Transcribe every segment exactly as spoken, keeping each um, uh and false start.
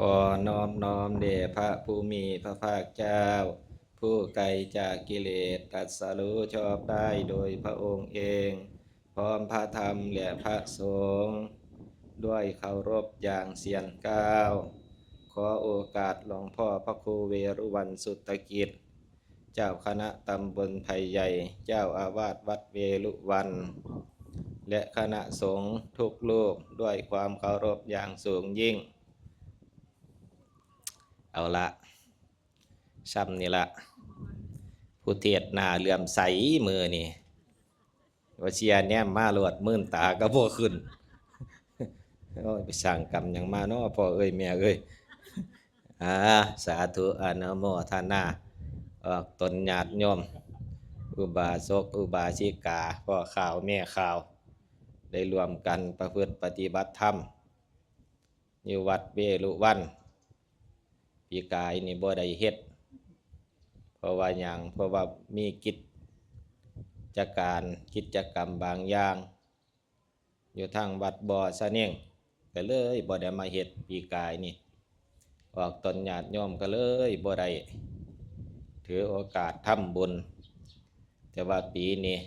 ขอน้อมน้อมแด่พระผู้มีพระภาคเจ้า ผู้ไกลจากกิเลส ตรัสรู้ชอบได้โดยพระองค์เอง พร้อมพระธรรมและพระสงฆ์ ด้วยเคารพอย่างเสี้ยนกล้าว ขอโอกาสหลวงพ่อพระครูเวรุวัลย์สุตกิจ เจ้าคณะตำบลไผ่ใหญ่ เจ้าอาวาสวัดเวรุวัลย์ และคณะสงฆ์ทุกรูปด้วยความเคารพอย่างสูงยิ่ง เอาละ ซ้ำนี่ละ ผู้เทศน์หน้าเหลื่อมใสมื้อนี้ ว่าเสียแนมมาโลด มื่นตาก็บ่ขึ้น โอ้ย ไปสร้างกรรมหยังมาเนาะ พ่อเอ้ย แม่เอ้ย อ่า สาธุ อนุโมทนา ออกตนญาติโยม อุบาสก อุบาสิกา พ่อข่าว แม่ข่าว ได้ร่วมกันประพฤติปฏิบัติธรรม อยู่วัดเวรุวัลย์ ปีกายนี่บ่ได้เฮ็ด เพราะว่าหยัง เพราะว่ามีกิจการ กิจกรรมบางอย่าง อยู่ทางวัดบ่อสะเน่ง ก็เลยบ่ได้มาเฮ็ดปีกายนี่ ออกตนญาติโยมก็เลยบ่ได้ถือโอกาสทำบุญ แต่ว่าปีนี้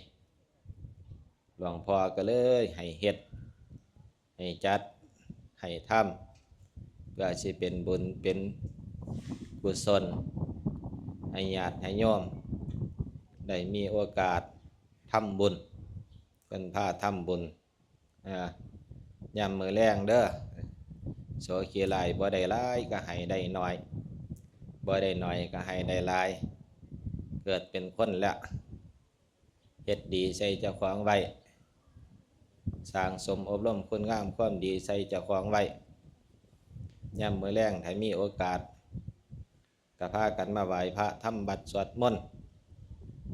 หลวงพ่อก็เลยให้เฮ็ด ให้จัด ให้ทำ เพื่อสิเป็นบุญเป็นกุศล ให้ญาติให้โยม ได้มีโอกาสทำบุญ เพิ่นพาทำบุญ อ่า ยามมื้อแลงเด้อ โสเขียหลาย บ่ได้หลายก็ให้ได้น้อย บ่ได้น้อยก็ให้ได้หลาย เกิดเป็นคนแล้ว เฮ็ดดีใส่เจ้าของไว้ สร้างสมอบรมคุณงามความดีใส่เจ้าของไว้ ยามมื้อแลงถ้ามีโอกาส ก็พากันมาไหว้พระ ทำวัตรสวดมนต์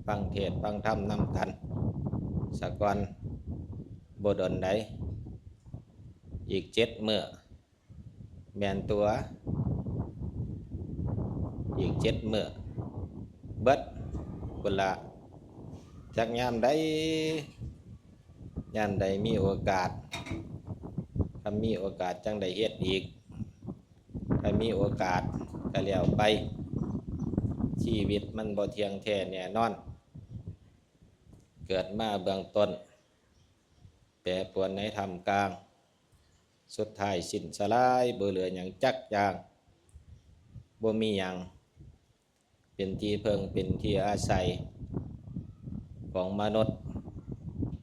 ฟังเทศน์ฟังธรรมนำกัน สะก่อน บ่ดนใด อีกเจ็ดมื้อ แม่นตัว อีกเจ็ดมื้อ เบิดพุ้นละ จักยามใด ยามใดมีโอกาส ถ้ามีโอกาสจั่งได้เฮ็ดอีก ถ้ามีโอกาสก็แล้วไป ชีวิตมันบ่เที่ยงแท้แน่นอน เกิดมาเบื้องต้น แปรปรวนในท่ามกลาง สุดท้ายสิ้นสลาย บ่เหลือหยังจักอย่าง บ่มีหยังเป็นที่เพิ่งเป็นที่อาศัย ของมนุษย์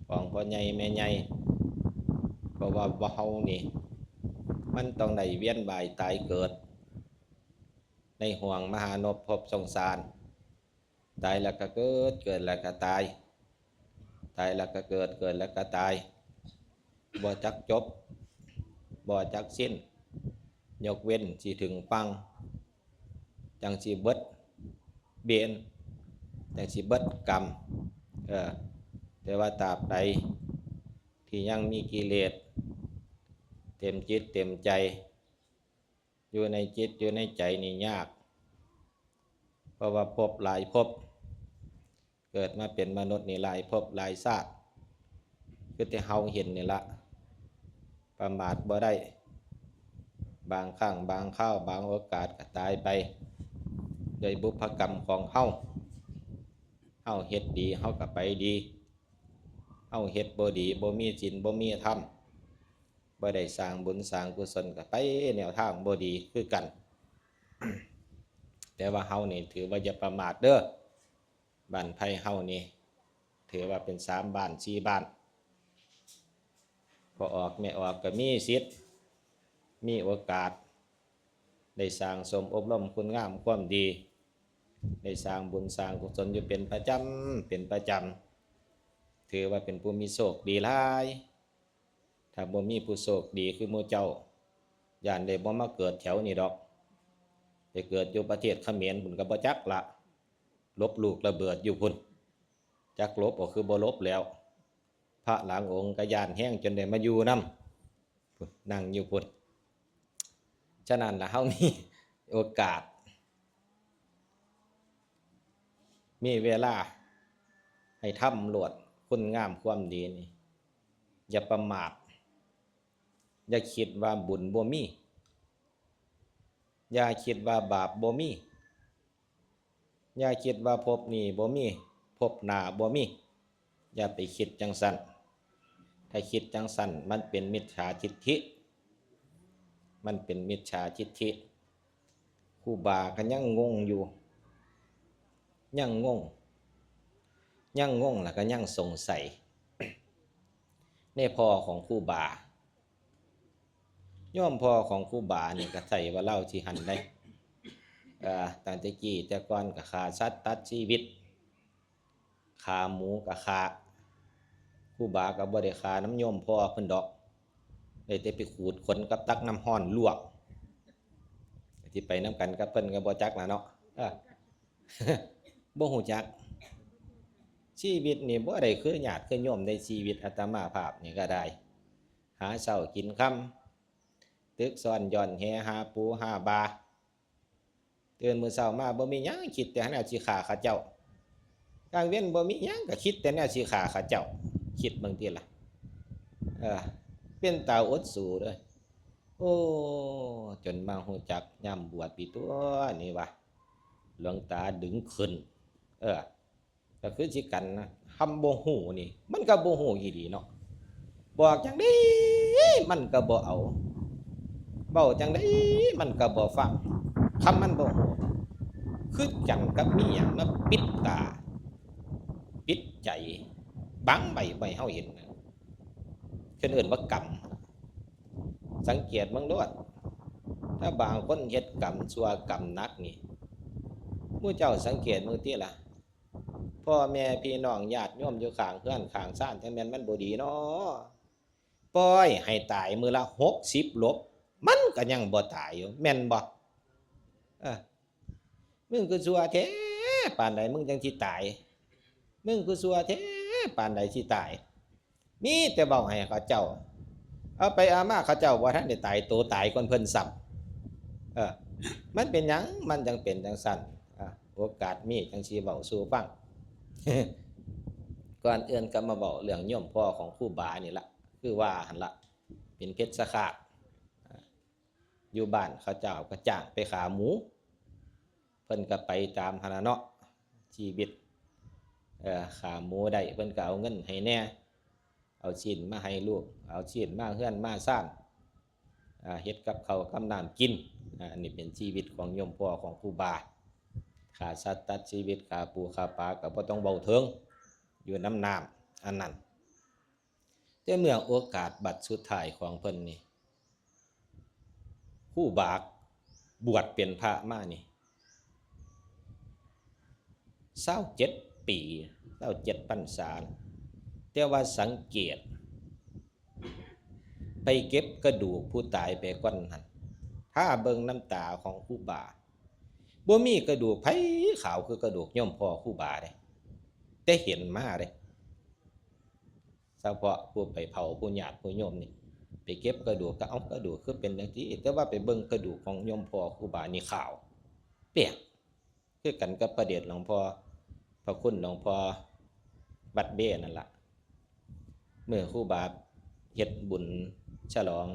ของพ่อใหญ่แม่ใหญ่ เพราะว่าเฮานี่ มันต้องได้เวียนว่ายตายเกิด ในห้วงมหานพภพสงสาร ตายแล้วก็เกิด เกิดแล้วก็ตาย ตายแล้วก็เกิด เกิดแล้วก็ตาย บ่จักจบ บ่จักสิ้น ยกเว้นสิถึงฝั่ง จั่งสิเบิดเวร จั่งสิเบิดกรรม เออ แต่ว่าตราบใดที่ยังมีกิเลส เต็มจิตเต็มใจ อยู่ในจิตอยู่ในใจนี่ยาก เพราะว่าภพหลายภพ เกิดมาเป็นมนุษย์นี่หลายภพหลายชาติ คือที่เฮาเห็นนี่ละ ประมาทบ่ได้ บางครั้งบางคราวบางโอกาสก็ตายไป โดยบุพกรรมของเฮา เฮาเฮ็ดดีเฮาก็ไปดี เฮาเฮ็ดบ่ดี บ่มีศีล บ่มีธรรม บ่ได้สร้างบุญสร้างกุศล ก็ไปแนวทางบ่ดีคือกัน แต่ว่าเฮานี่ถือว่าอย่าประมาทเด้อ บ้านไผ่เฮานี่ ถือว่าเป็นสามบ้านสี่บ้าน พ่อออกแม่ออกก็มีสิทธิ์ มีโอกาส ได้สร้างสมอบรมคุณงามความดี ได้สร้างบุญสร้างกุศลอยู่เป็นประจำ เป็นประจำ ถือว่าเป็นผู้มีโชคดีหลาย ถ้าบ่มีผู้โชคดีคือหมู่เจ้า ย่านได้บ่มาเกิดแถวนี้ดอก ไปเกิดอยู่ประเทศเขมรพุ้นก็บ่จักละ หลบลูกระเบิดอยู่พุ้น จักหลบก็คือบ่หลบแล้ว พระหลางองค์ก็ย่านแฮงจนได้มาอยู่นำ พุ้น นั่งอยู่พุ้น ฉะนั้นล่ะ เฮามีโอกาส มีเวลาให้ทำโลดคุณงามความดีนี่ อย่าประมาท อย่าคิดว่าบุญบ่มี อย่าคิดว่าบาปบ่มี อย่าคิดว่าภพนี้บ่มี ภพหน้าบ่มี อย่าไปคิดจั่งซั้น ถ้าคิดจั่งซั้น มันเป็นมิจฉาทิฏฐิ มันเป็นมิจฉาทิฏฐิ ครูบาก็ยังงงอยู่ ยังงง ยังงงแล้วก็ยังสงสัย ในพ่อของครูบา โยมพ่อของครูบานี่ก็ใช่ว่าเล่าที่หันได้ เอ่อ ตั้งแต่กี้แต่ก่อนก็ฆ่าสัตว์ตัดชีวิต ฆ่าหมูก็ฆ่า ครูบาก็บ่ได้ฆ่านำโยมพ่อเพิ่นดอก ได้แต่ไปขูดขนกับตักน้ำร้อนลวก ที่ไปนำกันกับเพิ่นก็บ่จักล่ะเนาะ เออ บ่ฮู้จัก ชีวิตนี่บ่ได้คือญาติคือโยมในชีวิตอาตมาภาพนี่ก็ได้ หาเช้ากินค่ำ ตึกซ้อนย้อนแหหาปูหาบา ตื่นมื้อเช้ามาบ่มีหยังคิดแต่แนวสิฆ่าเขาเจ้า กลางเว็นบ่มีหยังก็คิดแต่แนวสิฆ่าเขาเจ้า คิดเบิ่งติล่ะ เออ เป็นตาอดสูเด้อ โอ้ จนมาฮู้จักยามบวชปีตัวนี่วะ หลวงตาดึงขึ้น เออ ก็คือสิกันนะ คำบ่ฮู้นี่ มันก็บ่ฮู้อีหลีเนาะ บอกจั่งใดมันก็บ่เอา เว้าจั่งใดมันก็บ่ฟัง คำมันบ่ฮู้ คือจั่งกับมีหยังมาปิดตา ปิดใจ บังไว้บ่ให้เฮาเห็นนะ เพิ่นเอิ้นว่ากรรม สังเกตเบิ่งโลด ถ้าบางคนเฮ็ดกรรมชั่วกรรมหนักนี่ หมู่เจ้าสังเกตเบิ่งติล่ะ พ่อแม่พี่น้องญาติโยมอยู่ข้างเฮือนข้างซาน จั่งแม่นมันบ่ดีเนาะ ปล่อยให้ตายมื้อละหกสิบลบ มันก็ยังบ่ตายอยู่ แม่นบ่ เออ มึงคือชั่วแท้ปานใดมึงจั่งสิตาย มึงคือชั่วแท้ปานใดสิตาย มีแต่เว้าให้เขาเจ้า เอาไปเอามาเขาเจ้าบ่ทันได้ตาย โตตายก่อนเพิ่นซ้ำ เออ มันเป็นหยัง มันจั่งเป็นจั่งซั้น อ่ะ โอกาสมีจั่งสิเว้าสู่ฟัง ก่อนอื่นก็มาเว้าเรื่องโยมพ่อของครูบานี่ละ คือว่าหั่นละ เป็นเพชฌฆาต อ่ะ อยู่บ้านเขาเจ้าก็จ้างไปฆ่าหมู เพิ่นก็ไปตามหั้นล่ะเนาะ ชีวิต เอ่อ ฆ่าหมูได้ เพิ่นก็เอาเงินให้แหน่ เอาชิ้นมาให้ลูก เอาชิ้นมาเฮือนมาซาน อ่า เฮ็ดกับข้าวกับน้ำกิน อ่า อันนี้เป็นชีวิตของโยมพ่อของครูบา ฆ่าสัตว์ตัดชีวิต ฆ่าปูฆ่าปลาก็บ่ต้องเว้าถึง อยู่นำน้ำอันนั้น แต่เมื่อโอกาสบัดสุดท้ายของเพิ่นนี่ ครูบาบวชเป็นพระมานี่ ซาวเจ็ดปี ซาวเจ็ดพรรษา แต่ว่าสังเกต ไปเก็บกระดูกผู้ตายไปก่อนหั่น ถ้าเบิ่งนำตาของครูบา บ่มีกระดูกไผขาวคือกระดูกโยมพ่อครูบาเด้ แต่เห็นมาเด้ เฉพาะผู้ไปเผาผู้ญาติผู้โยมนี่ ไปเก็บกระดูกก็ เอ้า กระดูกคือเป็นจั่งซี้ แต่ว่าไปเบิ่งกระดูกของโยมพ่อครูบานี่ขาว แปลก คือกันกับพระเดชหลวงพ่อ พระคุณหลวงพ่อวัดเบ้นั่นล่ะ มื้อครูบาเฮ็ดบุญฉลอง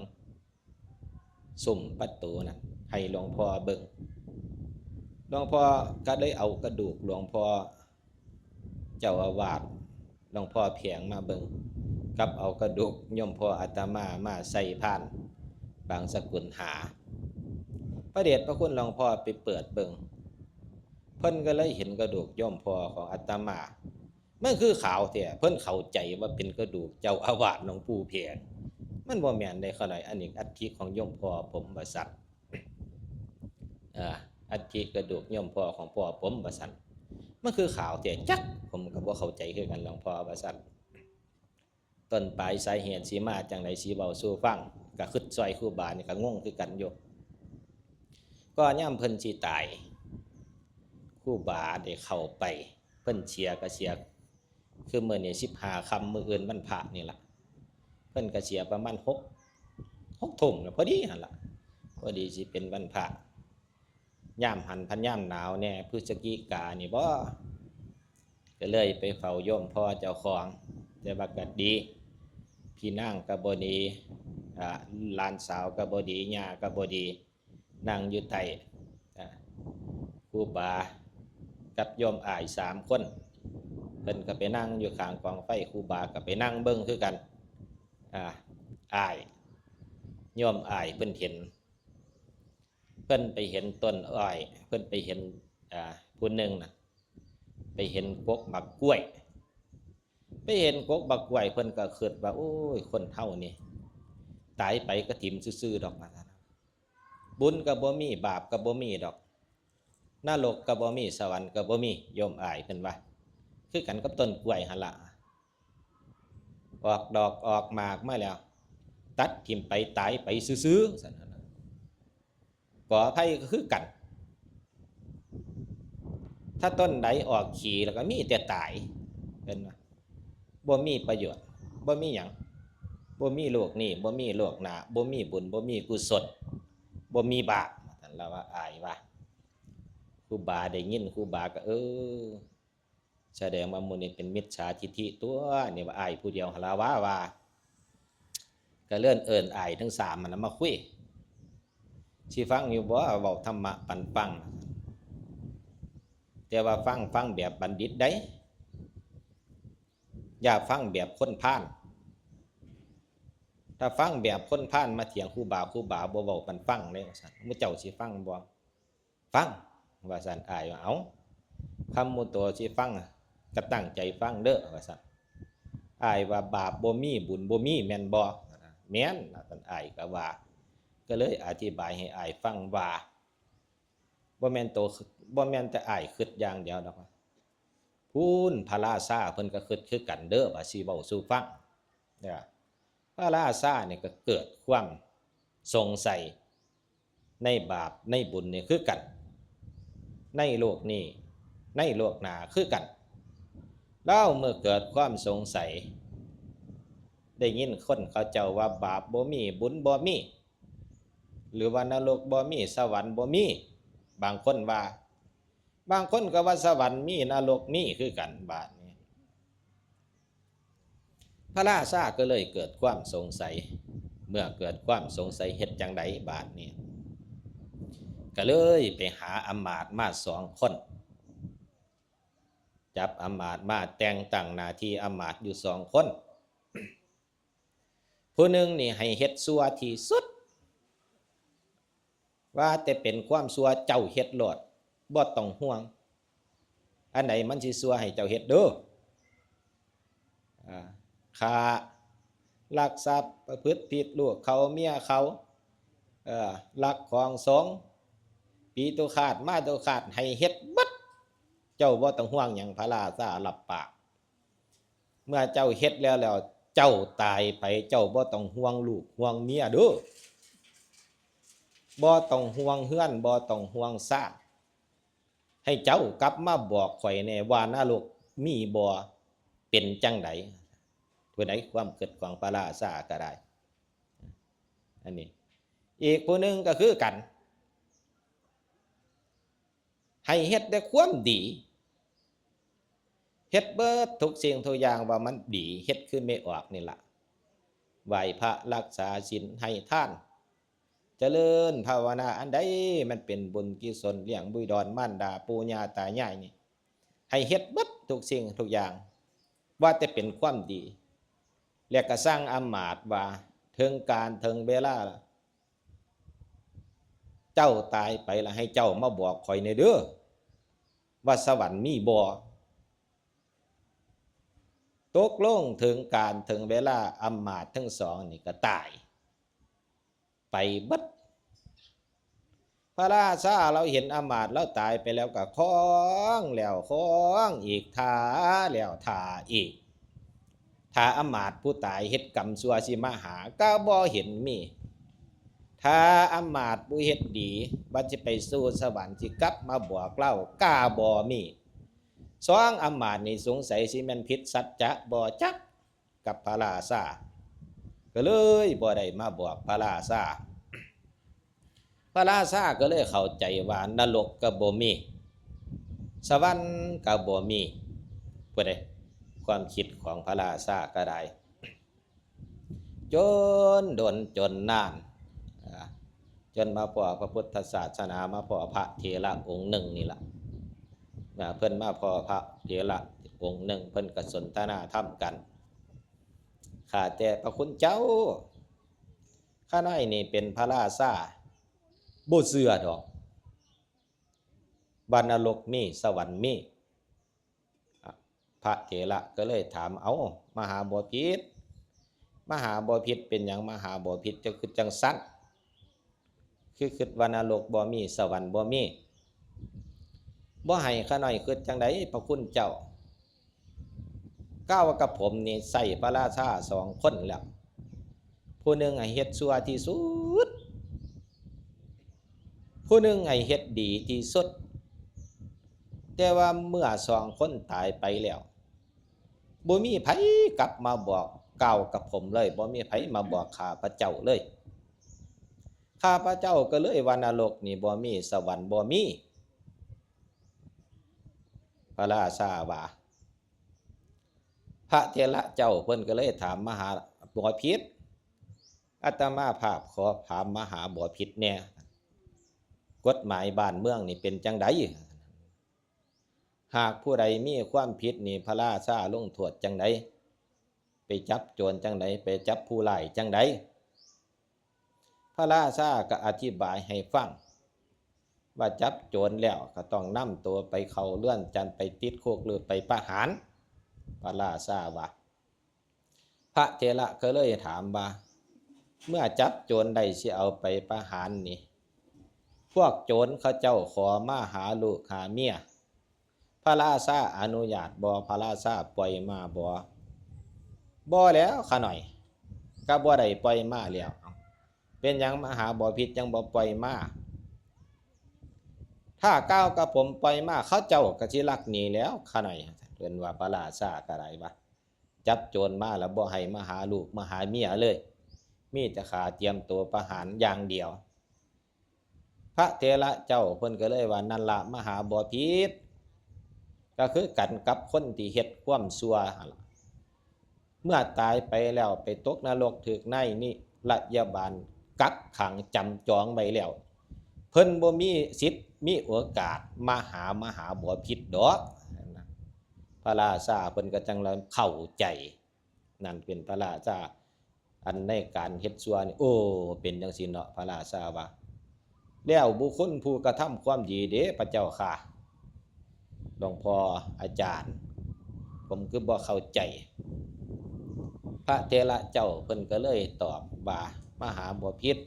ซุมประตูนั่นให้หลวงพ่อเบิ่ง หลวงพ่อก็เลยเอากระดูกหลวงพ่อเจ้าอาวาส หลวงพ่อแผงมาเบิ่ง กับเอากระดูกโยมพ่ออาตมามาใส่พานบางสกุลหา พระเดชพระคุณหลวงพ่อไปเปิดเบิ่ง เพิ่นก็เลยเห็นกระดูกโยมพ่อของอาตมา มันคือขาวแท้ เพิ่นเข้าใจว่าเป็นกระดูกเจ้าอาวาสหลวงปู่แผง มันบ่แม่นเด้ ข้าน้อย อันนี้อัฐิของโยมพ่อผม ว่าซั่น เอ่อ อัฐิกระดูกโยมพ่อของพ่อผม ว่าซั่น มันคือขาวแท้ จัก ผมก็บ่เข้าใจคือกันหลวงพ่อ ว่าซั่น ต้นปลายสาเหตุสิมาจั่งใด สิเว้าสู่ฟัง ก็คิดซอยครูบานี่ก็งงคือกันอยู่ ก็ยามเพิ่นสิตาย ครูบาได้เข้าไป เพิ่นเสียก็เสีย คือมื้อนี้สิบห้าค่ำ มื้ออื่นวันพระนี่ล่ะ เพิ่นก็เสียประมาณหก หกทุ่มน่ะ พอดีหั่นล่ะ พอดีสิเป็นวันพระ ยามหันพันยามหนาวแน่ พฤศจิกานี่บ่ ก็เลยไปเฝ้าโยมพ่อเจ้าของ แต่ว่าก็ดี พี่นางก็บ่ดี อ่า หลานสาวก็บ่ดี ย่าก็บ่ดี นั่งอยู่ใต้ ครูบากับโยมอ้ายสามคน เพิ่นก็ไปนั่งอยู่ข้างกองไฟ ครูบาก็ไปนั่งเบิ่งคือกัน อ่า อ้าย โยมอ้ายเพิ่นเห็น เพิ่นไปเห็นต้นอ้อย เพิ่นไปเห็น อ่า ผู้หนึ่งน่ะ ไปเห็นกกบักกล้วย ไปเห็นกกบักกล้วย เพิ่นก็คิดว่า โอ้ย คนเฮานี่ ตายไปก็ถิ่มซื่อๆดอก ว่าซั่น บุญก็บ่มี บาปก็บ่มีดอก นรกก็บ่มี สวรรค์ก็บ่มี โยมอ้ายเพิ่นว่า คือกันกับต้นกล้วยหั่นล่ะ ออกดอกออกหมากมาแล้ว ตัดถิ่มไป ตายไปซื่อๆ ซั่นน่ะ กอไผ่ก็คือกัน ถ้าต้นใดออกขีแล้วก็มีแต่ตาย เห็นบ่ บ่มีประโยชน์ บ่มีหยัง บ่มีโลกนี้ บ่มีโลกหน้า บ่มีบุญ บ่มีกุศล บ่มีบาป ท่านละว่า อ้ายว่า ครูบาได้ยิน ครูบาก็ เออ แสดงว่าหมู่นี้เป็นมิจฉาทิฏฐิตั๊ว นี่ว่าอ้ายผู้เดียวหั่นละว่า ว่า ก็เลยเอิ้นอ้ายทั้งสามหั่นน่ะมาคุย สิฟังอยู่บ่ เว้าธรรมะปันฟัง แต่ว่าฟัง ฟังแบบบัณฑิตใด อย่าฟังแบบคนพาล ถ้าฟังแบบคนพาลมาเถียงครูบา ครูบาบ่เว้าปันฟังเลย ว่าซั่น หมู่เจ้าสิฟังบ่ ฟัง ว่าซั่น อ้ายว่า เอ้า คันหมู่โตสิฟัง ก็ตั้งใจฟังเด้อ ว่าซั่น อ้ายว่า บาปบ่มี บุญบ่มี แม่นบ่ แม่น ว่าซั่น อ้ายก็ว่า ก็เลยอธิบายให้อ้ายฟังว่า บ่แม่นโต บ่แม่นแต่อ้ายคิดอย่างเดียวดอก พู้นพระราชาเพิ่นก็คิดคือกันเด้อ ว่าสิเว้าสู่ฟัง เนี่ย พระราชานี่ก็เกิดความสงสัยในบาปในบุญนี่คือกัน ในโลกนี้ ในโลกหน้าคือกัน ลาวเมื่อเกิดความสงสัย ได้ยินคนเขาเจ้าว่าบาปบ่มี บุญบ่มี หรือว่านรกบ่มี สวรรค์บ่มี บางคนว่า บางคนก็ว่าสวรรค์มี นรกมีคือกัน บาดนี้ พระราชาก็เลยเกิดความสงสัย เมื่อเกิดความสงสัยเฮ็ดจั่งใดบาดนี้ ก็เลยไปหาอำมาตย์มาสองคน จับอำมาตย์มาแต่งตั้งหน้าที่อำมาตย์อยู่สองคน ผู้หนึ่งนี่ให้เฮ็ดชั่วที่สุด ว่าแต่เป็นความชั่วเจ้าเฮ็ดโลด บ่ต้องห่วง อันใดมันสิชั่วให้เจ้าเฮ็ดเด้อ อ่า ฆ่า ลักทรัพย์ ประพฤติผิดลูกเขาเมียเขา เอ่อ ลักของสงฆ์ ปีตุฆาต มาตุฆาต ให้เฮ็ดเบิด เจ้าบ่ต้องห่วงหยัง พระราชารับปาก เมื่อเจ้าเฮ็ดแล้วแล้ว เจ้าตายไป เจ้าบ่ต้องห่วงลูกห่วงเมียเด้อ บ่ต้องห่วงเฮือน บ่ต้องห่วงซาน ให้เจ้ากลับมาบอกข้อยแหน่ว่านรกมีบ่ เป็นจั่งใด ผู้ใดความคิดของพระราชาก็ได้ อันนี้ อีกผู้หนึ่งก็คือกัน ให้เฮ็ดแต่ความดี เฮ็ดเบิดทุกสิ่งทุกอย่างว่ามันดี เฮ็ดคือแม่ออกนี่ล่ะ ไหว้พระ รักษาศีล ให้ทาน เจริญภาวนา อันใดมันเป็นบุญกุศล เลี้ยงบิดามารดา ปู่ย่าตายายนี่ ให้เฮ็ดเบิดทุกสิ่งทุกอย่าง ว่าแต่เป็นความดี และก็สั่งอำมาตย์ว่า ถึงกาลถึงเวลาละ เจ้าตายไปละ ให้เจ้ามาบอกข้อยแหน่เด้อ ว่าสวรรค์มีบ่ ตกลงถึงกาลถึงเวลา อำมาตย์ทั้งสองนี่ก็ตายไปเบิด พระราชาลาวเห็นอำมาตย์ลาวตายไปแล้วก็คองแล้วคองอีก ท่าแล้วท่าอีก ถ้าอำมาตย์ผู้ตายเฮ็ดกรรมชั่วสิมาหา ก็บ่เห็นมี ถ้าอำมาตย์ผู้เฮ็ดดี ว่าสิไปสู่สวรรค์ สิกลับมาบอกลาว ก็บ่มี สองอำมาตย์นี่สงสัยสิแม่นผิดสัจจะบ่จัก กับพระราชา ก็เลยบ่ได้มาบอกพระราชา พระราชาก็เลยเข้าใจว่านรกก็บ่มี สวรรค์ก็บ่มี ผู้ใด ความคิดของพระราชาก็ได้ จนโดนจนนาน อ่า พิ่นมาพ้อพระพุทธศาสนา มาพ้อพระเถระองค์หนึ่งนี่ล่ะ นะ เพิ่นมาพ้อพระเถระองค์หนึ่ง เพิ่นก็สนทนาธรรมกัน ข้าแต่พระคุณเจ้า ข้าน้อยนี่เป็นพระราชา บ่เชื่อดอก ว่านรกมี สวรรค์มี อ่ะ พระเถระก็เลยถาม เอ้า มหาบพิตร มหาบพิตรเป็นหยัง มหาบพิตรเจ้าคือจังซั่น คือคิดว่านรกบ่มี สวรรค์บ่มี บ่ให้ข้าน้อยคิดจังใด พระคุณเจ้า ก้าวกับผมนี่ใช้พระราชาสองคนแล้ว ผู้หนึ่งให้เฮ็ดชั่วที่สุด ผู้หนึ่งให้เฮ็ดดีที่สุด แต่ว่าเมื่อสองคนตายไปแล้ว บ่มีไผกลับมาบอกกล่าวกับผมเลย บ่มีไผมาบอกข้าพเจ้าเลย ข้าพเจ้าก็เลยว่านรกนี่บ่มี สวรรค์บ่มี พระราชาว่า พระเถระเจ้าเพิ่นก็เลยถามมหาบพิตร อาตมาภาพขอถามมหาบพิตรแหน่ กฎหมายบ้านเมืองนี่เป็นจังใด หากผู้ใดมีความผิดนี่พระราชาลงโทษจังใด ไปจับโจรจังใด ไปจับผู้ร้ายจังใด พระราชาก็อธิบายให้ฟัง ว่าจับโจรแล้วก็ต้องนำตัวไปเข้าเรือนจำ ไปติดคุกหรือไปประหาร พระราชาว่า พระเถระก็เลยถามว่า เมื่อจับโจรได้สิเอาไปประหารนี่ พวกโจรเขาเจ้าขอมาหาลูกหาเมีย พระราชาอนุญาตบ่ พระราชาปล่อยมาบ่ บ่แล้วข้าน้อย ก็บ่ได้ปล่อยมาแล้ว เป็นหยังมหาบพิตรยังบ่ปล่อยมา ถ้าก้าวกับผมปล่อยมา เขาเจ้าก็สิลักหนีแล้วข้าน้อย เพิ่นว่าพระราชาก็ได้ว่า จับโจรมาแล้วบ่ให้มาหาลูกมาหาเมียเลย มีแต่ข้าเตรียมตัวประหารอย่างเดียว พระเถระเจ้าเพิ่นก็เลยว่า นั่นละมหาบพิตร ก็คือกันกับคนที่เฮ็ดความชั่วหั่นล่ะ เมื่อตายไปแล้วไปตกนรกถูกนายนิรยาบาลกักขังจำจองไว้แล้ว เพิ่นบ่มีสิทธิ์มีโอกาสมาหามหาบพิตรดอก พระราชาเพิ่นก็จั่งเลยเข้าใจ นั่นเป็นพระราชา อันในการเฮ็ดชั่วนี่ โอ้ เป็นจั่งซี้เนาะ พระราชาว่า แล้วบุคคลผู้กระทำความดีเด้ พระเจ้าข้า หลวงพ่ออาจารย์ ผมคือบ่เข้าใจ พระเถระเจ้าเพิ่นก็เลยตอบว่า มหาบพิตร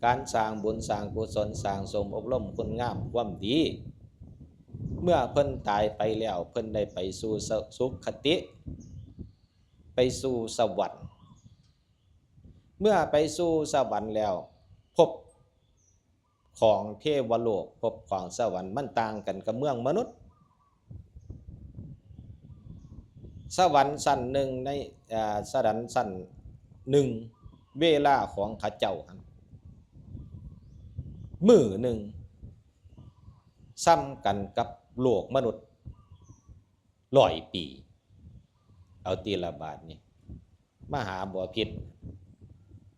การสร้างบุญสร้างกุศล สร้างสมอบรมคุณงามความดี เมื่อเพิ่นตายไปแล้ว เพิ่นได้ไปสู่สุคติ ไปสู่สวรรค์ เมื่อไปสู่สวรรค์แล้ว ภพของเทวโลก ภพของสวรรค์มันต่างกันกับเมืองมนุษย์ สวรรค์ชั้นหนึ่งใน อ่า สวรรค์ชั้นหนึ่ง เวลาของเขาเจ้าหั่น มื้อหนึ่ง ส่ำกันกับโลกมนุษย์ ร้อยปี เอาติละบาดนี่ มหาบพิตร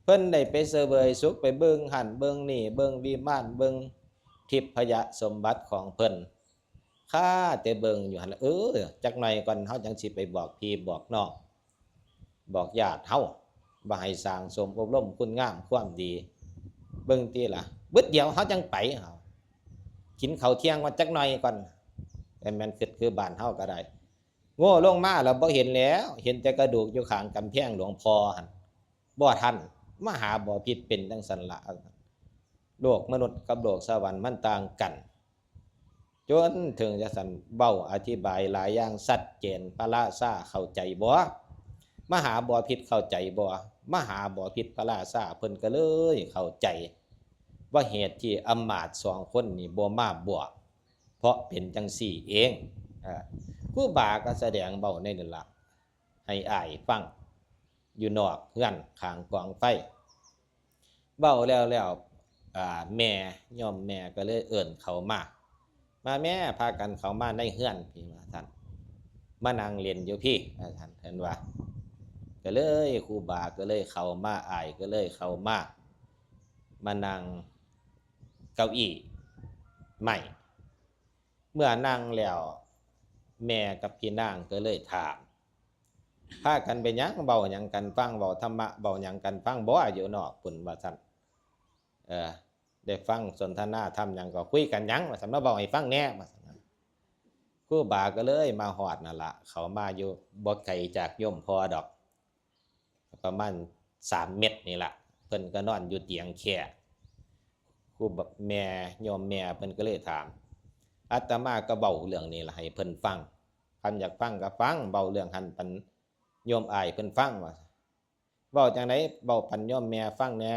เพิ่นได้ไปเสวยสุข ไปเบิ่งหั้นเบิ่งนี่ เบิ่งวิมาน เบิ่งทิพยสมบัติของเพิ่น ข้าแต่เบิ่งอยู่หั่นล่ะ เออ จักหน่อยก่อน เฮาจั่งสิไปบอกพี่บอกน้อง บอกญาติเฮา ว่าให้สร้างสมอบรมคุณงามความดี เบิ่งติล่ะ บึดเดียวเฮาจั่งไป กินข้าวเที่ยงก่อนจักหน่อยก่อน แต่แม่นคิดคือบ้านเฮาก็ได้ โง่ลงมาแล้วบ่เห็นแล้ว เห็นแต่กระดูกอยู่ข้างกำแพงหลวงพ่อหั่น บ่ทัน มหาบพิตรเป็นจั่งซั้นละ โลกมนุษย์กับโลกสวรรค์มันต่างกัน จนถึงจั่งซั้น เว้าอธิบายหลายอย่างชัดเจน พระราชาเข้าใจบ่ มหาบพิตรเข้าใจบ่ มหาบพิตรพระราชาเพิ่นก็เลยเข้าใจ ว่าเหตุที่อำมาตย์สองคนนี้บ่มาบวช เพราะเป็นจั่งซี้เอง อ่า ครูบาก็แสดงเว้าในนั้นละ ให้อ้ายฟัง อยู่นอกเฮือนข้างกองไฟ เว้าแล้วแล้ว อ่า แม่ โยมแม่ก็เลยเอิ้นเข้ามา มาแม่ พากันเข้ามาในเฮือนพี้ ว่าซั่น มานั่งเล่นอยู่พี้ ว่าซั่น เพิ่นว่า ก็เลยครูบาก็เลยเข้ามา อ้ายก็เลยเข้ามา มานั่งเก้าอี้ไม้ เมื่อนั่งแล้ว แม่กับพี่นางก็เลยถาม พากันไปหยัง เว้าหยังกันฟัง เว้าธรรมะ เว้าหยังกันฟังบ่อยู่นอกพุ้น ว่าซั่น เออ ได้ฟังสนทนาธรรมหยัง ก็คุยกันหยัง ว่าซั่น มาเว้าให้ฟังแหน่ ว่าซั่น ครูบาก็เลยมาฮอดนั่นละ เขามาอยู่บ่ไกลจากโยมพ่อดอก ประมาณสามเมตรนี่ละ เพิ่นก็นอนอยู่เตียงแคร่ ครูบา แม่ โยมแม่เพิ่นก็เลยถาม อาตมาก็เว้าเรื่องนี้ละให้เพิ่นฟัง คันอยากฟังก็ฟัง เว้าเรื่องหั่นปันโยมอ้ายเพิ่นฟัง ว่า เว้าจั่งใด เว้าปันโยมแม่ฟังแหน่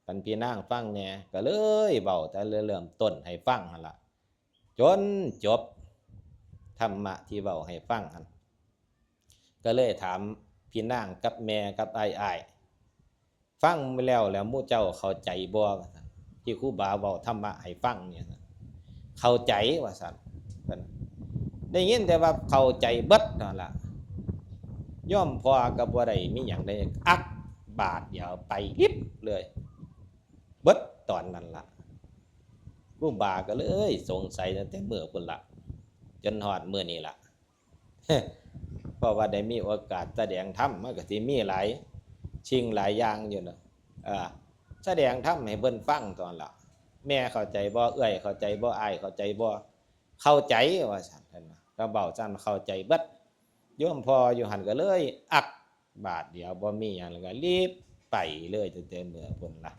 ปันพี่นางฟังแหน่ ก็เลยเว้าแต่เริ่มต้นให้ฟังหั่นละ จนจบธรรมะที่เว้าให้ฟังหั่น ก็เลยถามพี่นางกับแม่กับอ้ายๆ ฟังแล้ว แล้วหมู่เจ้าเข้าใจบ่ ที่ครูบาเว้าธรรมะให้ฟังเนี่ย เข้าใจ ว่าซั่น เพิ่นได้ยินแต่ว่าเข้าใจเบิดนั่นล่ะ โยมพ่อก็บ่ได้มีหยังได้ อักบาดเดียวไปลิบเลย เบิดตอนนั้นล่ะ ครูบาก็เลยสงสัยตั้งแต่มื้อพุ้นละ จนฮอดมื้อนี้ละ เพราะว่าได้มีโอกาสแสดงธรรม มันก็สิมีหลายสิ่งหลายอย่างอยู่เนาะ อ่า แสดงธรรมให้เพิ่นฟังตอนละ แม่เข้าใจบ่ เอื้อยเข้าใจบ่ อ้ายเข้าใจบ่ เข้าใจ ว่าซั่น เพิ่นว่า ก็เว้าซั่นเข้าใจเบิด โยมพ่ออยู่หั่นก็เลยอักบาดเดียว บ่มีหยัง แล้วก็รีบไปเลยตั้งแต่มื้อพุ้นละ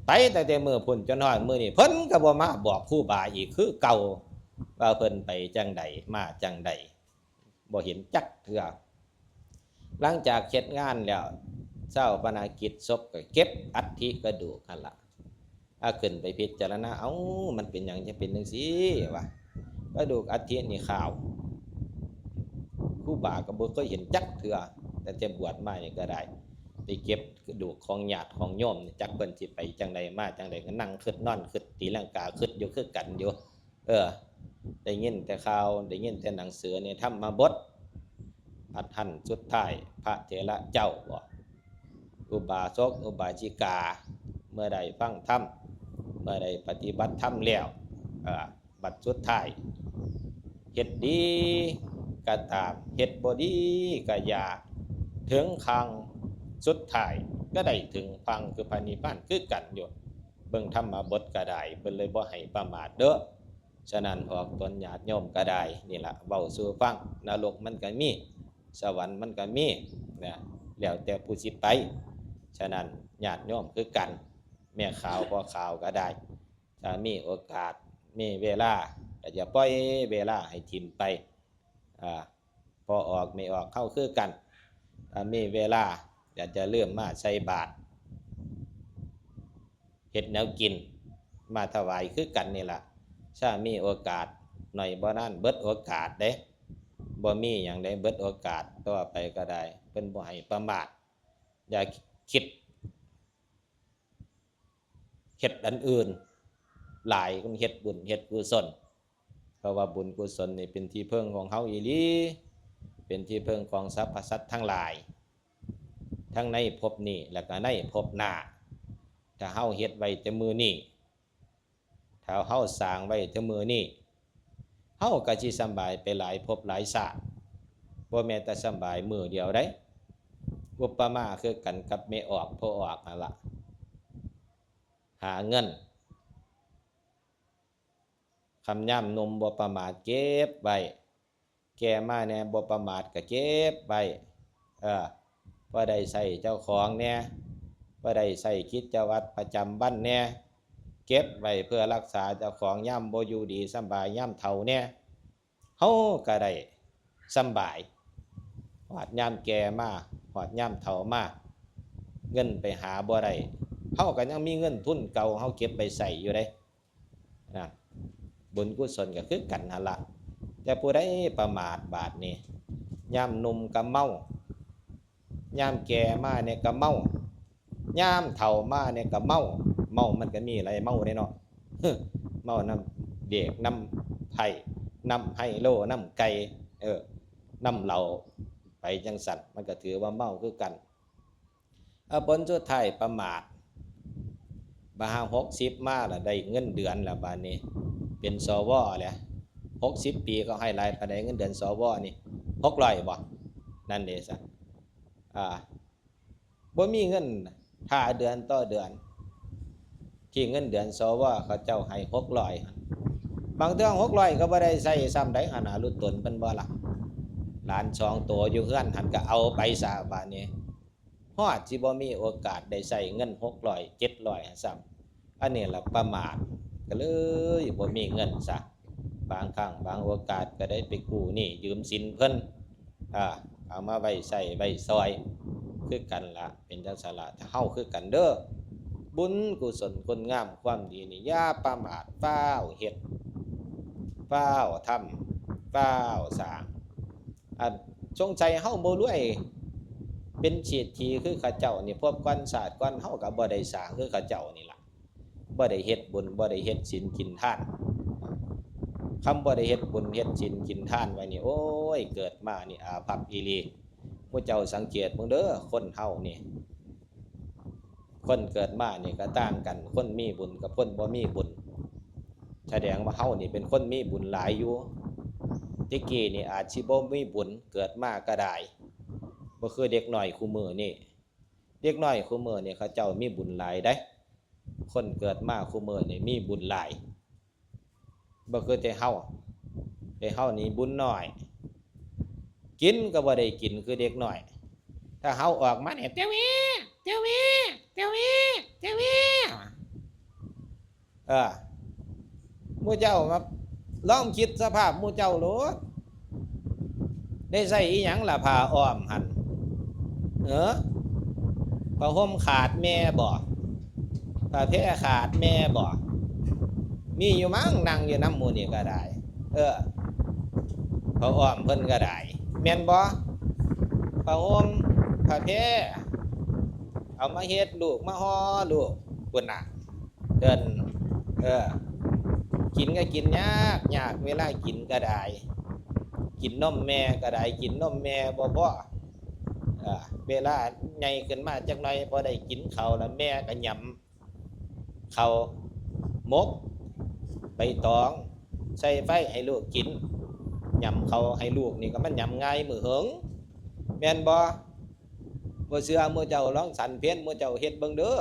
ไปตั้งแต่มื้อพุ้นจนฮอดมื้อนี้ เพิ่นก็บ่มาบอกครูบาอีกคือเก่า ว่าเพิ่นไปจั่งใดมาจั่งใด บ่เห็นจักเทื่อ หลังจากเฮ็ดงานแล้ว ชาปนกิจศพก็เก็บอัฐิกระดูกหั่นล่ะ เอาขึ้นไปพิจารณา เอ้า มันเป็นหยังจะเป็นจั่งซี้วะ กระดูกอัฐินี่ขาว ครูบาก็บ่เคยเห็นจักเทื่อ ตั้งแต่บวชมานี่ก็ได้ ไปเก็บกระดูกของญาติของโยมนี่ จักเพิ่นสิไปจั่งใดมาจั่งใด ก็นั่งคิดนอนคิดตีลังกาคิดอยู่คือกันอยู่ เออ ได้ยินแต่ข่าว ได้ยินแต่หนังสือนี่ ธรรมบท บัดหั่นสุดท้าย พระเถระเจ้าบ่ อุบาสกอุบาสิกา เมื่อได้ฟังธรรม เมื่อได้ปฏิบัติธรรมแล้ว เอ่อ บัดสุดท้าย เฮ็ดดีก็ตาม เฮ็ดบ่ดีก็อย่า ถึงครั้งสุดท้ายก็ได้ถึงฝั่งคือพระนิพพานคือกันอยู่ เบิ่งธรรมบทก็ได้ เพิ่นเลยบ่ให้ประมาทเด้อ ฉะนั้นพวกตนญาติโยมก็ได้ นี่ล่ะ เว้าสู่ฟัง นรกมันก็มี สวรรค์มันก็มีนะ แล้วแต่ผู้สิไป ฉะนั้นญาติโยมคือกัน แม่ขาวพ่อขาวก็ได้ ถ้ามีโอกาส มีเวลา ก็อย่าปล่อยเวลาให้ถิ่มไป อ่า พ่อออกแม่ออกเฮาคือกัน ถ้ามีเวลา อย่า อย่าลืมมาใส่บาตร เฮ็ดแนวกินมาถวายคือกันนี่ล่ะ ถ้ามีโอกาส หน่อยบ่นานเบิดโอกาสเด้ บ่มีหยังเด้ เบิดโอกาส ต่อไปก็ได้ เพิ่นบ่ให้ประมาท อย่าคิด เฮ็ดอันอื่นหลาย คนเฮ็ดบุญเฮ็ดกุศล เพราะว่าบุญกุศลนี่เป็นที่พึ่งของเฮาอีหลี เป็นที่พึ่งของสรรพสัตว์ทั้งหลาย ทั้งในภพนี้ และก็ในภพหน้า ถ้าเฮาเฮ็ดไว้แต่มื้อนี้ ถ้าเฮาสร้างไว้แต่มื้อนี้ เฮาก็สิสำบายไปหลายภพหลายชาติ บ่แม่นแต่สำบายมื้อเดียวเด้ อุปมาคือกันกับแม่ออกพ่อออกนั่นล่ะ หาเงิน คำยามหนุ่มบ่ประมาทเก็บไว้ แก่มาแน่บ่ประมาทก็เก็บไว้ เออ พอได้ใช้เจ้าของแน่ พอได้ใช้กิจวัตรประจำวันแน่ เก็บไว้เพื่อรักษาเจ้าของ ยามบ่อยู่ดีสำบาย ยามเฒ่าแน่ เฮาก็ได้สำบาย ฮอดยามแก่มา ฮอดยามเฒ่ามา เงินไปหาบ่ได้ เฮาก็ยังมีเงินทุนเก่า เฮาเก็บไว้ใช้อยู่เด้ นะ บุญกุศลก็คือกันหั่นละ แต่ผู้ใดประมาทบาดนี้ ยามหนุ่มก็เมา ยามแก่มาเนี่ยก็เมา ยามเฒ่ามาเนี่ยก็เมา เมามันก็มีหลายเมาเด้เนาะ เมานำเดก นำไพ่ นำไฮโล นำไก่ เออ นำเหล้า ไปจั่งซั้น มันก็ถือว่าเมาคือกัน เอาผลสุดท้ายประมาท มาหาหกสิบมาละได้เงินเดือนละบาดนี้ เป็นสวแหละ หกสิบปีเขาให้หลายปานใด เงินเดือนสวนี่ หกร้อยบ่ นั่นเด้ซะ อ่า บ่มีเงิน ถ้าเดือนต่อเดือน ที่เงินเดือนสวเขาเจ้าให้หกร้อย บางเทื่อหกร้อยก็บ่ได้ใช้ซ้ำใด๋ หั่นน่ะ หลุดตนเพิ่นบ่ล่ะ หลานสองโตอยู่เฮือนหั่นก็เอาไปซะบาดนี้ ฮอดสิบ่มีโอกาสได้ใช้เงินหกร้อย เจ็ดร้อยหั่นซ้ำ อันนี้ล่ะประมาท ก็เลยบ่มีเงินซะ บางครั้งบางโอกาสก็ได้ไปกู้หนี้ยืมสินเพิ่น อ่า เอามาไว้ใช้ไว้สอย คือกันละ เป็นจั่งซั้นละ ถ้าเฮาคือกันเด้อ บุญกุศลคุณงามความดีนี่ อย่าประมาท ฟ้าวเฮ็ด ฟ้าวทำ ฟ้าวสร้าง อัน สงสัยเฮาบ่รวย เป็นเศรษฐีคือเขาเจ้านี่ ภพก่อนชาติก่อนเฮาก็บ่ได้สร้างคือเขาเจ้านี่ล่ะ บ่ได้เฮ็ดบุญ บ่ได้เฮ็ดศีลกินทาน คันบ่ได้เฮ็ดบุญเฮ็ดศีลกินทานไว้นี่ โอ้ย เกิดมานี่อาภัพอีหลี หมู่เจ้าสังเกตเบิ่งเด้อ คนเฮานี่ คนเกิดมานี่ก็ต่างกัน คนมีบุญกับคนบ่มีบุญ แสดงว่าเฮานี่เป็นคนมีบุญหลายอยู่ แต่กี้นี่อาจสิบ่มีบุญ เกิดมาก็ได้ บ่คือเด็กน้อยคุมื้อนี่ เด็กน้อยคุมื้อนี่เขาเจ้ามีบุญหลายเด้ คนเกิดมาคุมื้อนี่มีบุญหลาย บ่คือแต่เฮา แต่เฮานี่บุญน้อย กินก็บ่ได้กินคือเด็กน้อย ถ้าเฮาออกมานี่ เตียวเว เตียวเว เตียวเว เตียวเว เออ หมู่เจ้ามาลองคิดสภาพหมู่เจ้าโลด ได้ใช้อีหยังล่ะผ้าอ้อมหั่น เออ ผ้าห่มขาดแม่บ่ ผ้าแพรขาดแม่บ่ มีอยู่มั้ง นั่งอยู่นำหมู่นี่ก็ได้ เออ ผ้าอ้อมเพิ่นก็ได้ แม่นบ่ ผ้าห่ม ผ้าแพร เอามาเฮ็ดลูก มาห่อลูก พุ้นน่ะ เดิน เออ กินก็กินยาก ยาก เวลากินก็ได้ กินนมแม่ก็ได้ กินนมแม่บ่พอ เออ เวลาใหญ่ขึ้นมาจักหน่อย พอได้กินข้าวแล้ว แม่ก็หยำข้าวหมก ใบตอง ใส่ไฟให้ลูกกิน หยำข้าวให้ลูกนี่ก็มันหยำง่ายมื้อเหิง แม่นบ่ บ่เชื่อหมู่เจ้าลองสันเพลหมู่เจ้าเฮ็ดเบิ่งเด้อ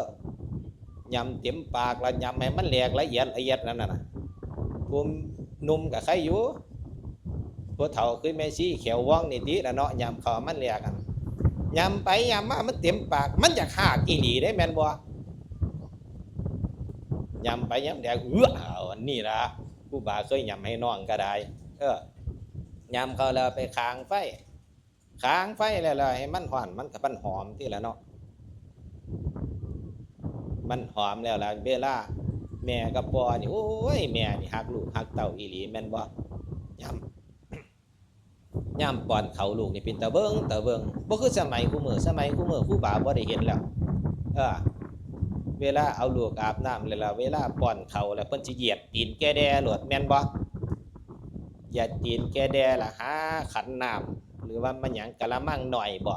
หยำเต็มปากแล้วหยำให้มันแหลกละเอียดละเอียดนั่นน่ะนะ ผู้หนุ่มก็ใครอยู่ ผู้เฒ่าคือแม่ชีแขววองนี่ติล่ะเนาะ หยำข้าวมันแหลกหั่น หยำไปหยำมามันเต็มปาก มันอยากฮากอีหลีเด้ แม่นบ่ หยำไปหยำแหลก เอื้อ เอาอันนี้ล่ะ ครูบาเคยหยำให้น้องก็ได้ เออ หยำข้าวแล้วไปขางไฟ ขางไฟแล้ว แล้วให้มันฮ้อน มันก็ มันหอมติล่ะเนาะ มันหอมแล้วล่ะ เวลาแม่กับพ่อนี่ โอ้ย แม่นี่ฮักลูกฮักเต้าอีหลี แม่นบ่ ยาม ยามป้อนข้าวลูกนี่เป็นตาเบิ่ง ตาเบิ่ง บ่คือสมัยคุมื้อ สมัยคุมื้อครูบาบ่ได้เห็นแล้ว เออ เวลาเอาลูกอาบน้ำแล้วล่ะ เวลาป้อนข้าวแล้ว เพิ่นสิเหยียดตีนแกแด่โลด แม่นบ่ เหยียดตีนแกแด่ล่ะ หาขันน้ำ หรือว่ามันหยังกะละมังน้อยบ่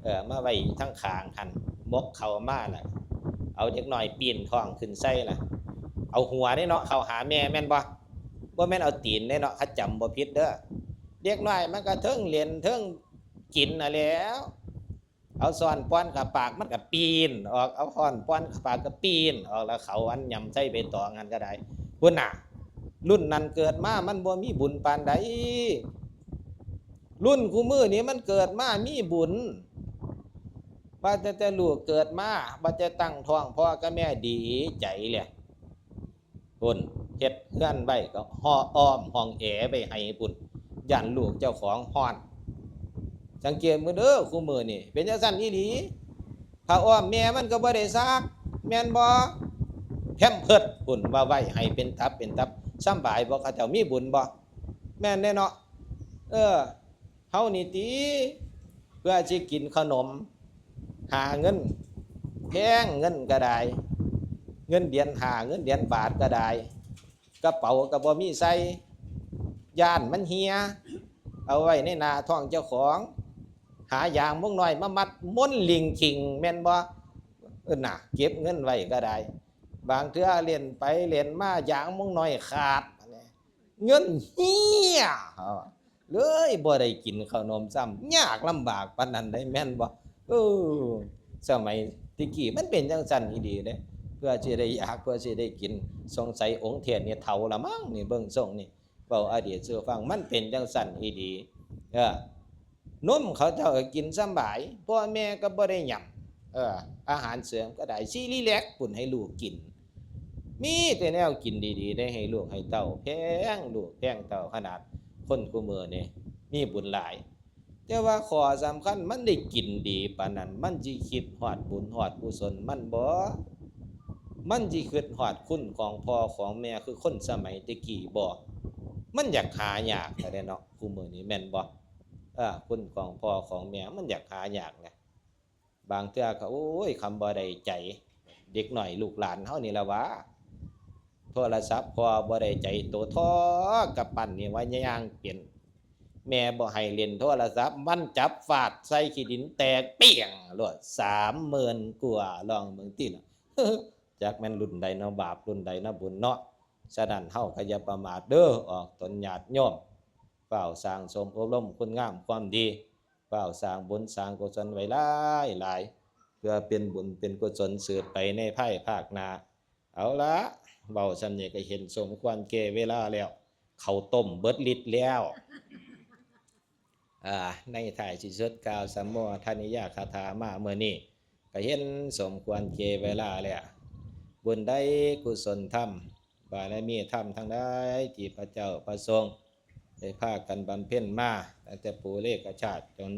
เออ มาไว้ทางข้างหั่น หมกข้าวมาล่ะ เอาเด็กน้อยปีนท้องขึ้นใส่ล่ะ เอาหัวเด้เนาะ เข้าหาแม่แม่นบ่ บ่แม่นเอาตีนเด้เนาะ คันจำบ่ผิดเด้อ เด็กน้อยมันก็เทิงเล่นเทิงกินน่ะแหล้ว เอาซ้อนป้อนเข้าปากมันก็ปีนออก เอาค้อนป้อนเข้าปากก็ปีนออก แล้วเขาอันหยำใส่ใบตองหั่นก็ได้ พุ้นน่ะ รุ่นนั้นเกิดมามันบ่มีบุญปานใด รุ่นคุมื้อนี้มันเกิดมามีบุญ ว่าแต่ แต่ลูกเกิดมา ว่าแต่ตั้งท้องพ่อกับแม่ดีใจแหละ พุ้น เฮ็ดเฮือนไว้ก็ฮ้ออ้อมห้องแอร์ไว้ให้พุ้น ย้านลูกเจ้าของฮ้อน สังเกตเบิ่งเด้อ คุมื้อนี้เป็นจั่งซั้นอีหลี ผ้าอ้อมแม่มันก็บ่ได้ซัก แม่นบ่ แพมเพิร์สพุ้นว่าไว้ให้เป็นตับเป็นตับ สำบายบ่ เขาเจ้ามีบุญบ่ แม่นแน่เนาะ เออ เฮานี่ติ เพื่อสิกินขนม หาเงิน แพงเงินก็ได้ เงินเหรียญห้า เงินเหรียญบาทก็ได้ กระเป๋าก็บ่มีใส่ ย้านมันเหี่ย เอาไว้ในหน้าท้องเจ้าของ หายางมกน้อยมามัดม้วนลิงคิง แม่นบ่ เออน่ะ เก็บเงินไว้ก็ได้ บางเทื่อเล่นไปเล่นมายางมงน้อยขาด เงินเหี่ย เลยบ่ได้กินข้าวนมซ้ำ ยากลำบากปานนั้นได้แม่นบ่ เออ สมัยตะกี้มันเป็นจังซั่นอีหลีเด้ เพื่อสิได้อยาก เพื่อสิได้กิน สงสัยองค์เทศน์นี่เฒ่าละมั้งนี่ เบิ่งทรงนี่ เว้าอดีตสู่ฟัง มันเป็นจังซั่นอีหลี เออ นมเขาเจ้าก็กินสำบาย พ่อแม่ก็บ่ได้หยัง เออ อาหารเสริมก็ได้ ซีรีแลคพุ้นให้ลูกกิน มีแต่แนวกินดีๆ ได้ให้ลูกให้เต้า แพงลูกแพงเต้า ขนาดคนคุมื้อนี่มีบุญหลาย แต่ว่าข้อสำคัญมันได้กินดีปานนั้น มันสิคิดฮอดบุญฮอดกุศลมันบ่ มันสิคิดฮอดคุณของพ่อของแม่คือคนสมัยแต่กี้บ่ มันอยากหายากแท้เนาะ คุมื้อนี้แม่นบ่ เออ คุณของพ่อของแม่มันอยากหายากนะ บางเทื่อก็ โอ้ย คำบ่ได้ใจ เด็กน้อยลูกหลานเฮานี่ล่ะว่า โทรศัพท์พ่อบ่ได้ใจ โตทอกำปั้นนี่ว่าย่างเป็น แม่บ่ให้เล่นโทรศัพท์ มันจับฟาดใส่ขี้ดินแตกเปี้ยงโลด สามหมื่นกว่า ลองเบิ่งติล่ะ จักแม่นรุ่นใดเนาะ บาปรุ่นใดเนาะ บุญเนาะ ฉะนั้นเฮาก็อย่าประมาทเด้อ ออกตนญาติโยม ฟ้าวสร้างสมอบรมคุณงามความดี ฟ้าวสร้างบุญสร้างกุศลไว้หลายๆ เพื่อเป็นบุญเป็นกุศลสืบไปในภายภาคหน้า เอาละ เว้าส่ำนี้ก็เห็นสมควรแก่เวลาแล้ว ข้าวต้มเบิดลิตรแล้ว อ่า ในท้ายที่สุดกล่าวสัมโมทนิยคาถามามื้อนี้ ก็เห็นสมควรแก่เวลาแล้ว บุญใดกุศลธรรม บารมีธรรมทั้งหลายที่พระเจ้าพระสงฆ์ได้พากันบำเพ็ญมา ตั้งแต่ปุเรกชาติจน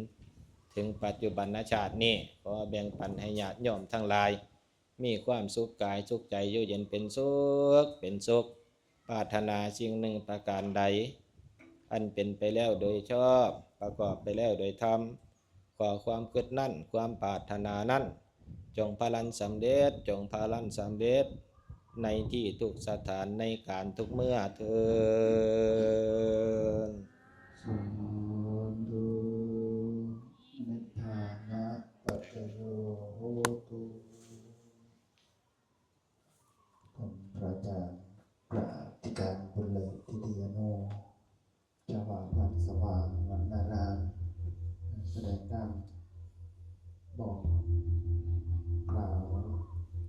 ถึงปัจจุบันชาตินี้ ขอแบ่งปันให้ญาติโยมทั้งหลาย มีความสุขกายสุขใจ อยู่เย็นเป็นสุข เป็นสุข ปรารถนาสิ่งหนึ่งประการใด อันเป็นไปแล้วโดยชอบ ประกอบไปแล้วโดยธรรม ขอความคิดนั้น ความปรารถนานั้น จงพลันสำเร็จ จงพลันสำเร็จ ในที่ทุกสถาน ในการทุกเมื่อเทอญ สาธุ นิพพานะปัจจโยโหตุ ท่านพระอาจารย์ พระอธิการบุญเลิศ ทิติยาโน เจ้าวาดวัดสว่างวรรณาราม แสดงธรรม บอกกล่าว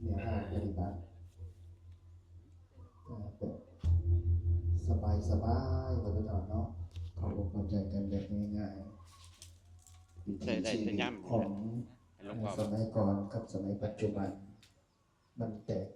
แนวทางปฏิบัติ เอ่อ แบบสบายๆ ท่านผู้ชมเนาะ เข้าอกเข้าใจกันแบบง่ายๆ วิถีชีวิตของ เอ่อ สมัยก่อนกับสมัยปัจจุบัน มันแตกต่าง